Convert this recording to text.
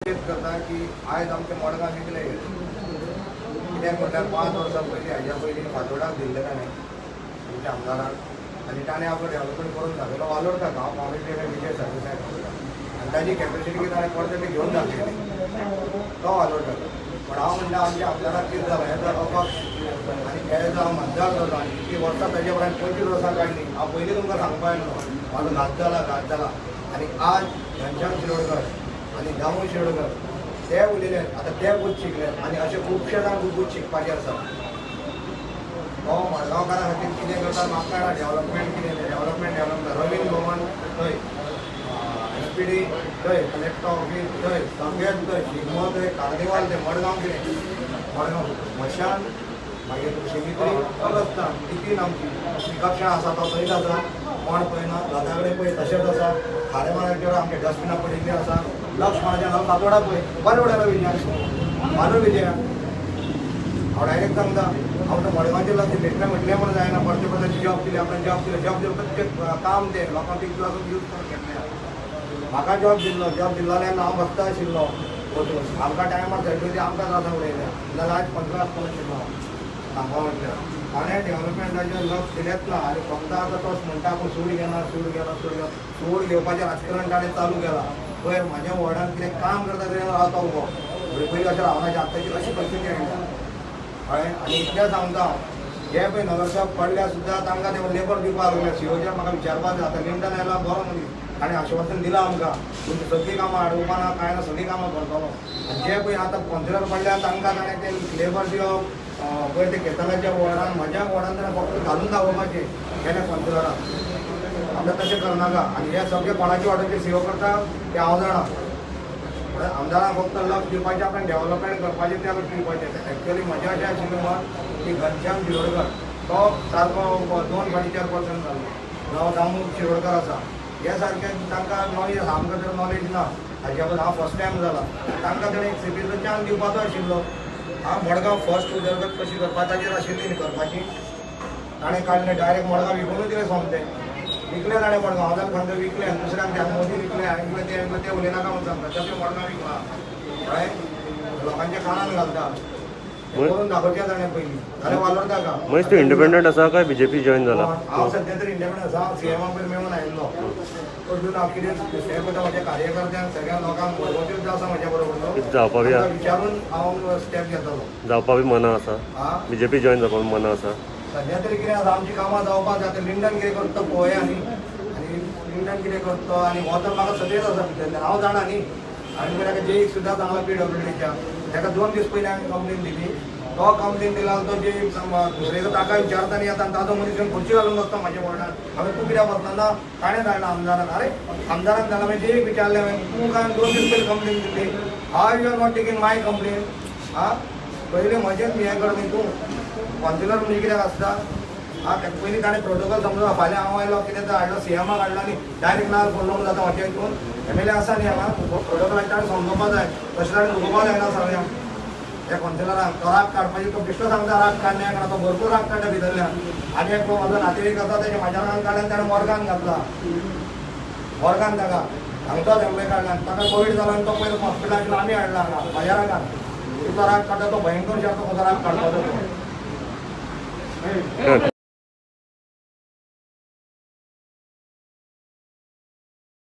करता की आयज आमचे मडगांव विकले कित्याक म्हटल्यार 5 वर्सां पयलीं, हाज्या पयलीं फातोर्डाक दिल्लें ताणें आमच्या आमदाराक आनी ताणें आपलो डेवलपमेंट करून दाखयलो. वालोरता हांव कॉमेंट विजय सरदेसाय आनी ताजी कॅपेसिटी कितें ताणें परते ती घेवन दाखयली. तो वालोरता, पण हांव म्हणटा, आमच्या आमदाराक कितें जालां? एज अ अपक्ष आनी एज हांव मतदार जालो आनी इतलीं वर्सां ताजे उपरांत 25 वर्सां काडलीं. हांव पयलीं तुमकां सांगपा आयलो, म्हाजो घात जाला, घात जाला. आनी आज घनश्याम शिरोडकर आनी दामू शिरोडकर ते उलयले, आतां ते बूथ शिकले आनी अशे खुबशे जाण बूथ शिकपाचे आसा. तो मडगांवकारां खातीर कितें करता म्हाका कळना. डेवलपमेंट कितें तें, डेवलपमेंट डेवलपमेंट. रवींद्र भवन थंय, एसपीडी थंय, कलेक्टर ऑफीस थंय, सगळेच थंय, शिगमो थंय, कार्निवाल थंय. मडगांव कितें? मडगांव स्मशान, मागीर शिमित्री आसता. टिकीन आमची पिकअप आसा, तो थंयच आसा. कोण पळयना. दादा कडेन पळय, तशेंच आसा. खारेमाराचेर आमचे डस्टबिनां पडिल्लीं आसा. लक्ष्मणाच्या नांव फातोडा पळय, बरें उडयला विजयान, मारो विजया. हांव डायरेक्ट सांगता, हांव तो मडगांवचे लक्ष भेटलें म्हटलें म्हूण जायना. परते परते जॉब दिली आपणें, जॉब दिले, जॉब दिलो तुजें काम तें लोकांक तितलो यूज करून घेतलें. म्हाका जॉब दिल्लो, जॉब दिल्लो जाल्यार हांव बसता आशिल्लो वचून. आमकां टायमार सेक्युरिटी आमकां त्रासान उडयल्या, नाल्यार आयज 15 आसतलो आशिल्लो हांव. सांगपा म्हटल्यार कोणें डेवलपमेंटाचेर लक्ष दिलेंच ना आनी फक्त आतां तोच म्हणटा, आपूण सूड घेना, सूड घेना, सूड घेना. सूड घेवपाचें राजकारण ताणें चालू केलां. पयर म्हाज्या वॉर्डान कितें काम करता तरी रावता उबो. पयलीं अशें रावनाचें, आतांची अशी परिस्थिती आयल्या. कळ्ळें? आनी इतलें सांगता हांव, जे पळय नगरसेवक पडल्या सुद्दां तांकां ते लेबर दिवपाक लागले. सीओचेर म्हाका विचारपाक जाय. आतां लिंटन आयला, बरो मनीस, ताणें आश्वासन दिलां आमकां, तुमची सगळीं कामां आडोवपा ना, कांय ना, सगळीं कामां करतलो. आनी जे पळय आतां कावन्सिलर पडल्या तांकां ताणें ते लेबर दिवप. पयर ते केतनाच्या वॉर्डान, म्हज्या वॉर्डान ताणें फक्त घालून दाखोवपाचें केलें कावन्सिलराक. आमकां तशें करनाका. आनी हे सगळे कोणाचे वाटेचे सीओ करता ते हांव जाणा. म्हणल्यार आमदारांक फक्त लक्ष दिवपाचें, आपणें डेवलपमेंट करपाचें, तें लक्ष दिवपाचें. एक्चुअली म्हजें अशें आशिल्लें मत की घनश्याम शिरोडकर तो सारको 2.5 पर्संट जाल्लो. जावं दामू शिरोडकर आसा, हे सारके तांकां नॉलेज आसा, आमकां तर नॉलेज ना हाजे बद्दल. हांव फर्स्ट टायम जाला. तांकां ताणें एक सीटीचो चान्स दिवपाचो आशिल्लो. हांव मडगांव फर्स्ट उदरगत कशी करपा ताचेर आशिल्ली न्ही करपाची. ताणें काडलें डायरेक्ट मडगांव विकूनच दिलें. सोमतें विकलें ताणें मडगांव. हांव जाल्यार खंय विकलें आनी दुसऱ्यांक त्या मोदी विकलें, हांवें विकलें, तें विकलें, तें उलयनाका म्हूण सांगता. तशें मडगांव विकलां, कळ्ळें? लोकांच्या कानान घालता. तें करून दाखोवचें ताणें पयलीं, जाल्यार वालोर ताका. महेश, तूं इंडिपेंडंट आसा काय बीजेपी जॉईन जाला? हांव सध्या तरी इंडिपेंडंट आसा. हांव सीएमा पयर मेळून आयिल्लो. अजून हांव कितें स्टेप करता, म्हज्या कार्यकर्त्यांक, सगळ्या लोकांक मडगांवचेच आसा म्हज्या बरोबर. कितें जावपा बी तांकां विचारून हांव स्टेप घेतलो. जावपा बी मना आसा? हा. बीजेपी जॉईन जावपा बी मना आसा? सध्या तरी कितें आसा, आमची कामां जावपाक जाय. आतां लिंडन कितें करता पळोवया न्ही. आनी लिंडन कितें करता आनी हो तर म्हाका सदैच आसा भितरल्यान, हांव जाणा न्ही. आनी ताका जेईक सुद्दां सांगलां, पीडब्ल्यूडीच्या ताका 2 दीस पयलीं हांवें कंप्लेन दिली. तो कंप्लेन दिला, तो जे दुसरे ताका विचारता न्ही. आतां ताजो मनीस येवन खुर्ची घालून बसता म्हाज्या वॉर्डान. हांवें तूं कित्याक बसना? ना, ताणें धाडला आमदारान. अरे, आमदारान धाडला. मागीर जेईक विचारलें हांवें, तूं काय 2 दीस पयलीं कंप्लेन दिली, how you are not taking my complain? आं, पयलीं म्हजेंच हें कर न्ही. तूं कावन्सिलर म्हणजे कित्याक आसता? आं, ताका पयलीं ताणें प्रोटोकॉल समजून. फाल्यां हांव आयलो, कितें तर हाडलो, सीएमाक हाडलो आनी डायरेक्ट नाल फोडलो म्हूण जाता म्हाज्या हितून? एमएलए आसा न्ही हांगा, प्रोटोकॉलाचें ताणें समजोवपा जाय. तशें ताणें दुखोवपा जायना सगळ्यांक. त्या कावन्सिलरांक तो राग काडपाची, तो बेश्टो सांगता राग काडण्या, कारण तो भरपूर राग काडटा भितरल्यान. आनी एक म्हजो नातेवाईक आसा, तेजे म्हाज्या रागान काडल्या आनी ताणें मोर्गान घातला, मोर्गान ताका हांगचोच एम्प्लॉय काडला आनी ताका कोवीड जाला आनी तो पयर हॉस्पिटलान आमी हाडला हांगा म्हाज्या रागान. तितलो राग काडटा तो, भयंकर शारतो कसो राग काडपाचो तो.